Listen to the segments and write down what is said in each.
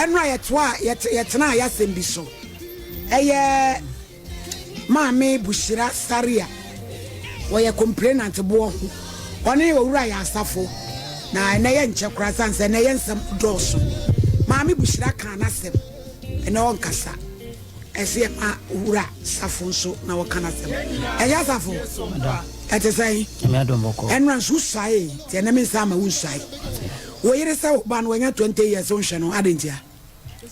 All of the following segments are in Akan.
Ɛno a yɛtoa yɛtenaa yɛasɛm bi so. Ɛyɛ Maame Bushira Saria. Wɔyɛ complainant boɔ ho. Ɔne Owura yɛ asafo. Na ɛnɛ yɛ nkyɛ koraa sane sɛ ɛnɛ yɛ nsɛm dɔɔso. Maame Bushira kaa n'asɛm. Ɛnɛ ɔnkasa. Ɛsɛ yɛma Owura Safo nso na wɔka n'asɛm. Ɛyɛ Asafo? Ɛte sɛn? Ɛnora nso wosuae nti ɛnɛ me nsa ama wonsuae. Wo yere sɛ wo ba no wanya 20 years wonhwɛ no adɛn ntia?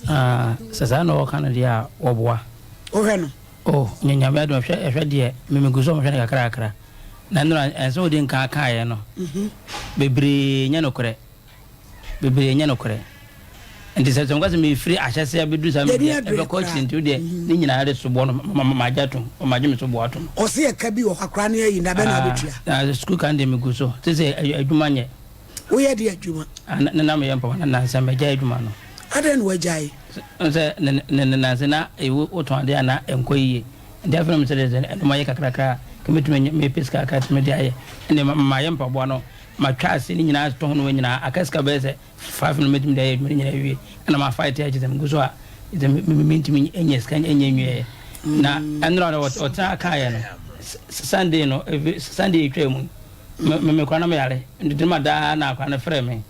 Ah, sɛ saa na wɔka no deɛ a, wɔboa. Wohwɛ no? Oh, nyɛ Nyame adom, ɛhwɛ, ɛhwɛ deɛ, me megu so a mehwɛ no kakrakra. Na nnora, ɛnsɛ wode nka kaeɛ no, bebree nyɛ nokorɛ. Bebree nyɛ nokorɛ. Nti sɛ sɛ meka sɛ mefiri ahyɛseɛ abɛduru saa mmerɛ deɛ, ɛbɛkɔ akyiri nti wodeɛ ne nyinaa de soboɔ no magye atom, magye me soboɔ atom. Ɔse ɛka bi wɔ hɔ akora ne ayi, da bɛn na wobɛtua? Ah, sukuu kan deɛ megu so, te sɛ adwuma nyɛ. Woyɛ de adwuma? Ah, na na meyɛ mpaboa na nansa magyae adwuma no. Adɛn na wagyae? Sɛ ne ne nansa na ewu wotɔn adeɛ a na ɛnkɔ yie. Nti afei na mesɛ dɛ sɛ ɛno mayɛ kakrakra a, nka mɛtumi anya mepɛ sika kakra tumi de ayɛ. Ɛnna mayɛ mpaboa no, matwa ase ne nyinaa tɔn no nyinaa, aka sika bɛyɛ sɛ 5 no mɛtumi de ayɛ adwuma no nyinaa awie. Ɛnna ma fight akyɛ sɛ megu so a sɛ mentumi nyɛ sika nyɛ nwieɛ. Na ɛnora no ɔtena kaeɛ no, Sunday no, Sunday ɛtwaa mu yi, Me me kora na me yare nti tiri ma daa na akora no frɛ me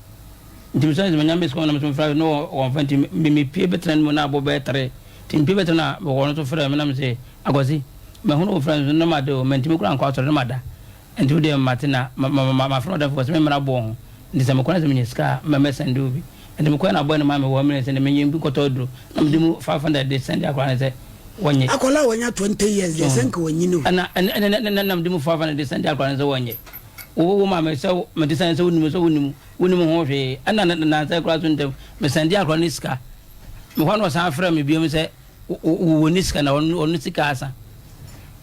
nti me sɛ sɛ menya miss call na me so mefrɛ no wɔn fa nti me me pie bɛtena no mu na abɔ bɛyɛ tere nti me pie bɛtena na wɔn nso frɛ me na me sɛ akwasi mahunu wo frɛ nso na ma de o mantumi kora nkɔ asɔre na ma da nti wo deɛ mate na ma ma ma ma frɛ ɔdɛfo sɛ me mmra boɔ ho nti sɛ mekɔ na sɛ menya sika a mɛ mɛ sɛnde obi nti mekɔɛ na abɔɛ no ma me wɔ mmerɛ sɛ ne menyɛ bi kɔtɔ aduro na mede mu 500 de sɛnde akora no sɛ wɔnyɛ. Akwadaa a wanya 20 years deɛ sɛ nka wanyini o. Ɛna ɛna ɛna ɛna nam de mu fafa no de sɛnde akwadaa no sɛ wɔnyɛ. Wo wo maame sɛ mede sɛnde sɛ wonim sɛ wonim wonim ho hwee. Ɛna nansa koraa so ntɛm me sɛnde akwadaa no sika. Mekɔ na ɔsan frɛ me biom sɛ wo wɔni sika na ɔno sika asa.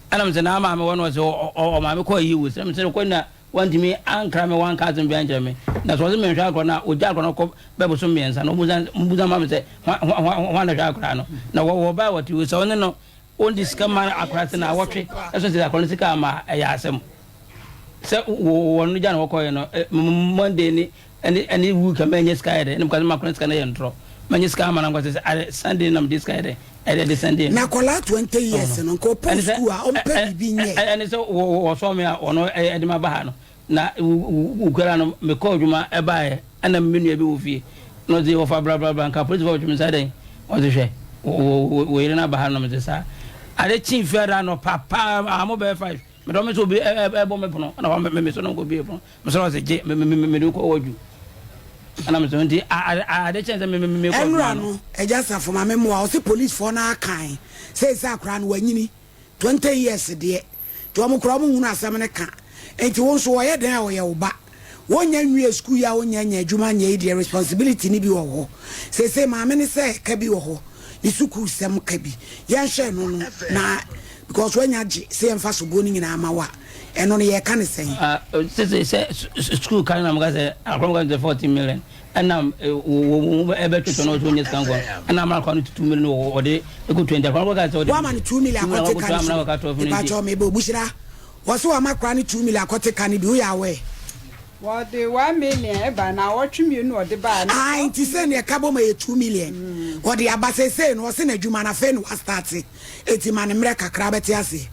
Ɛna me sɛ na maame wɔ no ɔsɛ ɔmaame kɔ ayi wo sɛ me sɛ kɔ na Wantumi ankra me, wanka asɛm biara ankyerɛ me. Na sɛ ɔse menhwɛ akora no a, ɔgya akora no kɔ bɛ bosom mmiɛnsa no, ɔbusa ma me sɛ, Hwan na hwɛ akora no? Na wɔbae wɔte wei sɛ ɔne no ɔndi sika ma akora sɛ naawɔtwe ɛso sɛ akora no sika ama a, ɛyɛ asɛm. Sɛ wɔn no gya no wɔkɔɛ no, Monday ne ɛne ɛne week a manya sika ayɛ dɛ, ɛna meka sɛ makora sika no yɛ ntorɔ. Manya sika ama no ankɔ sɛ Sunday na mede sika ayɛ dɛ. Ɛde de Sunday no. Na akwadaa 20 years no nka ɔpɔn sukuu a ɔmpɛ biribi nyɛ. Ɛne sɛ wɔsɔɔ me a ɔno ɛde ma ba ha no na wukura no mekɔ adwuma ɛbaeɛ ɛna me nua bi wɔ fie na ɔse wɔfa brabrabra nka apolisifoɔ bɛtwe me nsa dɛn ɔse hwɛ wo yere no aba ha no mese saa ade kye fiada no papa amo bɛyɛ 5 medɔ me sɛ obi ɛbɔ me pono ɛna hɔ me so no nkɔ bie pono Mesrɛ wo sɛ gye me me me mede wo kɔ wadwu. Ɛna mesrɛ nti ade kyɛn sɛ me me me kɔ Ɛnora no Agya Safo ma me mmoa ɔse police foɔ no akan seisei akora no wanyini 20 years deɛ nti wɔn koraa wɔn nhunu asɛm no ka nti wo nso wɔyɛ dɛn a ɔyɛ wo ba wonnya nwie school yi a wonnya nya adwuma nyɛ yi deɛ responsibility no bi wɔ hɔ seisei maame no sɛ ɛka bi wɔ hɔ ne sukuu sɛm ka bi yɛnhwɛ ɛno no na because wanya gye sɛ yɛmfa soboɔ no nyinaa ma wo a Ɛno no yɛka no sɛn? Ah, sese sɛ sukuu kan na mo ka sɛ akɔrɔ mo ka sɛ 14 million ɛna wo wo ɛbɛtwetwe no ɔsɛ onye sika nkɔ ɛna amana kɔ no 2 million wɔ ɔde ɛkɔ 20 akɔrɔ mo ka sɛ ɔde wama no 2 million akɔte ka no so mepakyɛw mebɛ obuhyira wɔse wama kora no 2 million akɔte ka no bi woyɛ aware? Wɔde 1 million ɛba na awɔtwe mmienu ɔde baa no. Ae nti sɛ neɛ ɛka bom ɛyɛ 2 million ɔde aba seesei no ɔse n'adwuma no afei na wastarte. Enti ma no mmerɛ kakra bɛte aseɛ.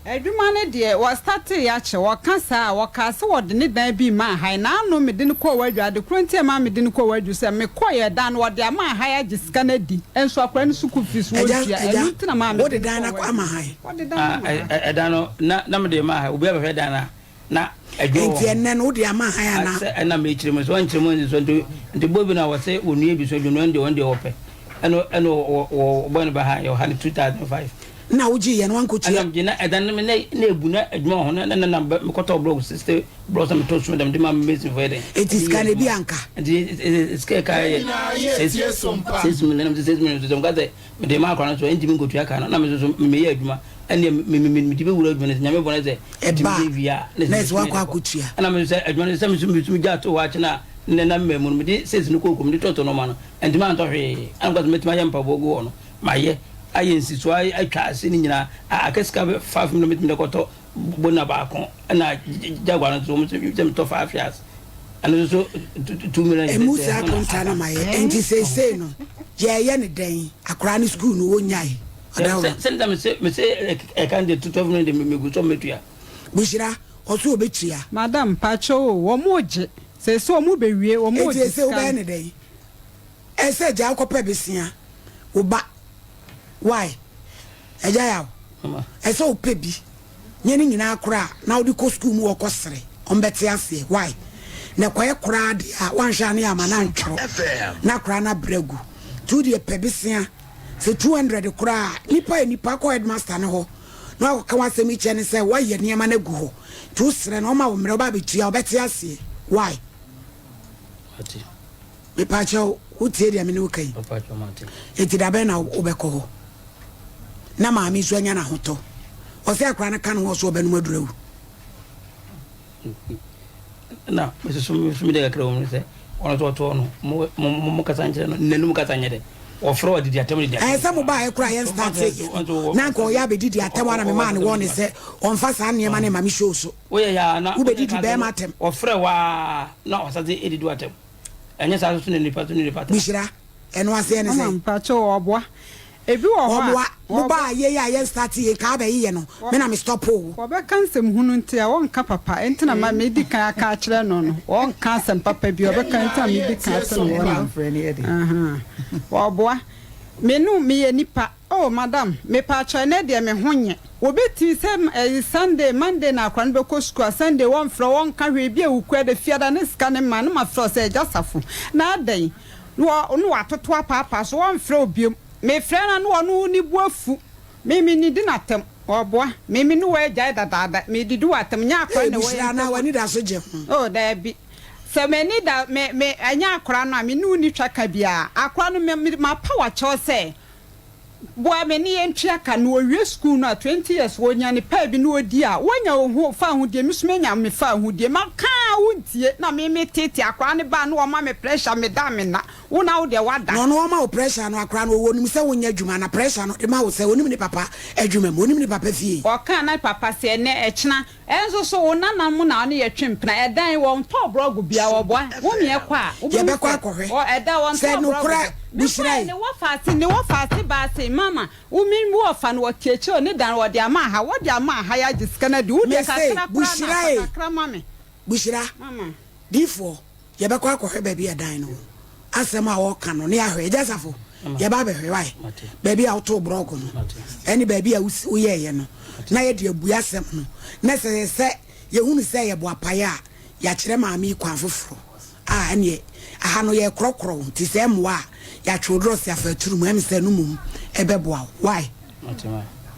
Adwuma no deɛ, wɔstarteeɛ akyɛ. Wɔka saa a, wɔkaa sɛ wɔde ne dan bi rema Ahae. N'ano mede no kɔɔ w'adwa. Ade korɔ nti a ɛmaa mede no kɔɔ w'adwo sɛ, mekɔeɛ ɛdan no, wɔde ama Ahae agye sika no adi. Nso akwadaa no sukuu fees Agya, wɔntua. agya, Ɛno nti na maa mede wode no dan no kɔɔ akɔ ama w'adwo. Ahae? Wɔde dan no ama Ahae. Ɛdan no, na, na mede rema Ahae. Obiara bɛhwɛ dan no a, na adwo wɔ Enti ho. ɛnnɛ no, wode ama Ahae anaa? Sɛ ɛna mekyerɛ mu, sɛ wɔnkyerɛ mu nso, nti, nti boy bi na wɔse wɔnua bi so adwo no, ɛno deɛ wɔn deɛ wɔpɛ. Ɛno, ɛno wɔ, wɔ, boy no ba ha, yɛwɔ ha no 2005. Na wogye yɛ no wankɔtua. Ɛna megye na ɛdan no me na na ebu na adwuma wɔ ho na na na mekɔtɔ blɔk 60 blɔk na metɔ suma dɛm de ma masonfoɔ yɛ dɛn. Enti sika no ebi anka. Nti sika ɛka yɛ 6 million na mese 6 million nso sɛ meka sɛ mede ma akora no so ɛntumi nkɔtua ka no na me nso so meyɛ adwuma ɛnneɛ me me mede bɛwura adwuma no sɛ Nyame bɔ no sɛ ɛba ɛtumi yɛ wie a na ɛsɛ wakɔ akɔtua. Ɛna me nso sɛ adwuma no sɛ me nso me nso megya to hɔ akye na ne na mmaa mu no mede six no kɔɔ kurom de tɔtɔ nɔɔma no ɛntumi antɔ hwee ɛna meka sɛ mɛtumi ayɛ mpaboa gu hɔ no Mayɛ ayɛ nsisoɔ atwa ase no nyinaa a aka sika bɛ 5 million mɛtumi de akɔtɔ bona baako ɛna jaguar no nso wɔn nso sɛ metɔ 5 years ɛno nso so 2 million. Emu saa konta no mayɛ nti seesei no. Yɛɛyɛ no dɛn? Akwadaa no sukuu no ɔnyae. Ɔdaworo. Sɛ sɛ mese mese ɛka no deɛ 12 no deɛ megu so mɛtua. Buhyira, ɔse ɔbɛtua. Madam, mpakyɛw o, wɔn regye. Seesei wɔn rebɛwie, wɔn Enti regye seesei sika wobɛyɛ no. no dɛn? Ɛsɛ gyaa wokɔpɛ besia wo ba why agya yaw ɛsɛ wopɛ bi nyɛ ne nyinaa koraa na wode kɔ sukuu mu wɔkɔ sere ɔmbɛte aseɛ why na ɛkɔyɛ koraa deɛ a wanhwɛ a ne ama no antwerɛ na koraa no abrɛ agu nti wodeɛ pɛ besia sɛ 200 koraa nipa yɛ nipa kɔ headmaster no hɔ na wakɔka w'asɛm yi kyɛ ne sɛ woayɛ nneɛma no agu hɔ nti wosrɛ no ɔma wo mmerɛ wobɛ abɛtua wobɛte aseɛ why. Mepakyɛw, wotie deɛ me ne wo ka yi? Enti da bɛn na wobɛkɔ hɔ? Na maame nso anya n'ahotɔ. Ɔsɛ akwadaa no ka ne ho ɔso ɔbɛnom aduru awu. Na mesusu mesu me de kakra wɔ mu sɛ wɔn nso ɔtoɔ no mo mo mo kasa nkyerɛ no n'anum kasa nyɛ dɛ wɔfrɛ wɔ didi atɛm didi atɛm. Ɛyɛ sɛ mo baeɛ koraa yɛn start yɛ na nka ɔyɛ abɛdidi atɛm ana memaa ne wɔn ne sɛ ɔmfa saa nneɛma no ma me show so. Woyɛ yaa na wobɛdidi bɛrima atɛm. Wɔfrɛ waa na ɔsase edidi atɛm. Ɛnyɛ saa nso na nipa so ne nipa tra. Buhyira, ɛno aseɛ ne sɛn? Mama mpakyɛw ɔboa. Ebi wɔ hɔ a. Ɔboa, mo baa yei a yɛn start yei nka abɛ yeyɛ no, me na me stop wo. Wɔbɛka nsɛm hunu nti a wɔnka papa nti na ma medi kan aka akyerɛ no no wɔnka asɛm papa bi ɔbɛka nti na medi kan ato no wɔn ahaa ɔboa me no meyɛ nipa. Oh madam mepaakyɛw ɛnɛ deɛ me ho nyɛ. Wɔbɛtumi sɛ ɛyi Sunday, Monday na akora no bɛkɔ sukuu a Sunday wɔmfrɛ wo wɔnka hwee bi a wokua da fiada ne sika no ma no mafrɛ wo sɛ agya Safo na adɛn na wɔ na watoto apaapaa so wɔmfrɛ wo biom mefrɛ no a na ɔno ne bo afu me menidi no atɛm ɔboa me me ne wo agyae dadaada medidi wo atɛm nyɛ akora Ee na ɛwɔ Bushra yɛn anaa ntam a w'ani da so gye ho? Oh daabi sɛ m'ani da me me ɛnyɛ akora no a me ne wo nni twaka biara akora no me me mapa wo akyɛw sɛ Boa me ne yɛntua ka na ɔwie sukuu no a 20 years ɔnya ne paa bi na ɔdi a woanya wo ho fa ahodie me nso manya me fa ahodie maka a wontie na me me tete akwadaa no ba a na ɔma me pressure meda a menna wo na wo deɛ woada. Na ɔno ɔma wo pressure no akwadaa no ɔwɔ ɔnim sɛ wonyɛ adwuma na pressure no ɔde ma wo sɛ ɔnim ne papa adwuma mu ɔnim ne papa fie. Ɔkaa na papa sɛ ɛnɛ ɛkyena Ɛnso so wo nana mo na ɔne yɛ twe mpena ɛdan wɔntɔɔ brɔgo bia wɔboa wo meɛ kɔ a wobɛhu Yɛbɛkɔ sɛ akɔhwɛ wɔ ɛda sɛ wɔntɔɔ brɔgo nokorɛ bia me Bushra kɔɛ yi. ne wɔfa ase ne wɔfa ase baa se mama wo me wɔfa no wɔte akyire o ne dan wɔde ama aha wɔde ama aha yagye sika no adi wo deɛ Mese kakra koraa na Bushra fa ee kakra ma me Bushra mama. difoɔ Yɛbɛkɔ akɔhwɛ baabi a dan no wɔ. Asɛm a wɔka no, ne yɛahwɛ. Agya Safo, yɛba abɛhwɛ wae. Baabi a wotoo brɔgo no, ɛne baabi a woyɛeɛ no, na yɛde abue asɛm no. Na sɛ sɛ yɛhunu sɛ ɛyɛ boapaeɛ a, yɛakyerɛ maame yi kwan foforɔ a ɛneɛ aha no yɛrekorɔkorɔ wo nti sɛ ɛmmoa a, yɛatwe wo drɔse afa aturu mu. Ɛm sɛ ɛno mmom ɛbɛboa wo. Wae?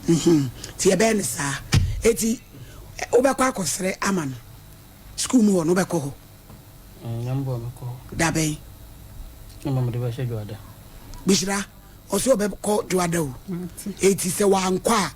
Mhm. Nti yɛbɛyɛ no saa. Enti wobɛkɔ akɔsrɛ ama no. Sukuu mu hɔ no wobɛkɔ hɔ? Da bɛn? Bushra, ɔse ɔbɛkɔ Dwoada o. Enti sɛ wankɔ a,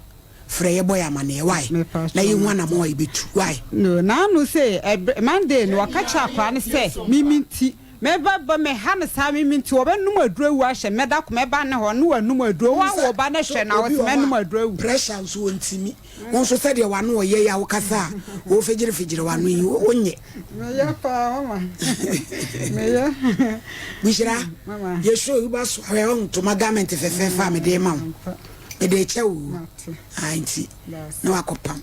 frɛ yɛ bɔ yɛ amaneɛ, why? Na yɛhu anamɔn a yɛbɛtu, why? No, n'ano se ɛbrɛ, Monday no ɔka kyerɛ akwadaa no sɛ mimi nti mɛba ba mɛha no saa mimi nti ɔbɛnom aduro awu ahyɛ mɛda ko mɛba ne hɔ ne wanom aduro wawo ba no hwɛ na Obi ɔse wɔ hɔ mɛnom a, aduro awu. pressure nso ɔntimi. Wo nso sɛdeɛ w'ano ɔyɛ yi a wokasa a wofegyerefegyere w'ano yi, wonyɛ. Meyɛ paa mama. Meyɛ. Buhyira, Mama. yɛ show yi ba so ahwɛ ɔho ntoma garment fɛfɛɛfɛ a mede ma wo. Mede rekyɛ wo o. Ah, nti na wakɔpam.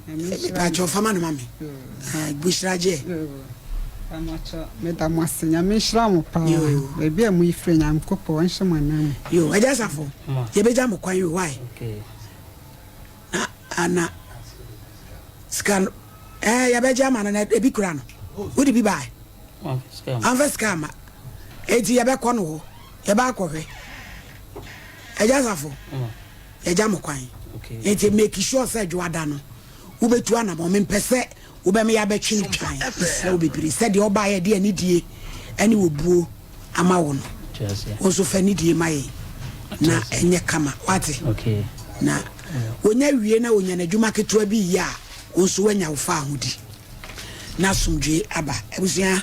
Mepaakyɛw fa ma no ma me. Ah, Buhyira gyeɛ. Pamokyɛ meda mo ase Nyame nhyira mo paa baabi a moyi firi Nyankopɔn ɔnhyɛ mo anan mu. Yo, Agya Safo, yɛbɛgya mo kwan o, why? Na ana sika no ɛɛ yɛbɛgye ama no na ebi kura no wode bi bae amfa sika ama eti yɛbɛkɔ no hɔ yɛbɛ akɔhwɛ ɛgya safo yɛgya mo kwan eti make sure sɛ dwoada no wobɛtu anamɔ mempɛ sɛ Wobɛma yɛabɛtwe no twan. Mesrɛ wo bebree, sɛdeɛ ɔbaeɛ de anidie ne obuo ama wo no, wo nso fa anidie ma yɛn na ɛnyɛ kama. Woate? Na wɔnya wie na wɔnya n'adwuma ketewa bi yɛ a, wo nso woanya wo faahodi na asomdwoe aba. Abusua.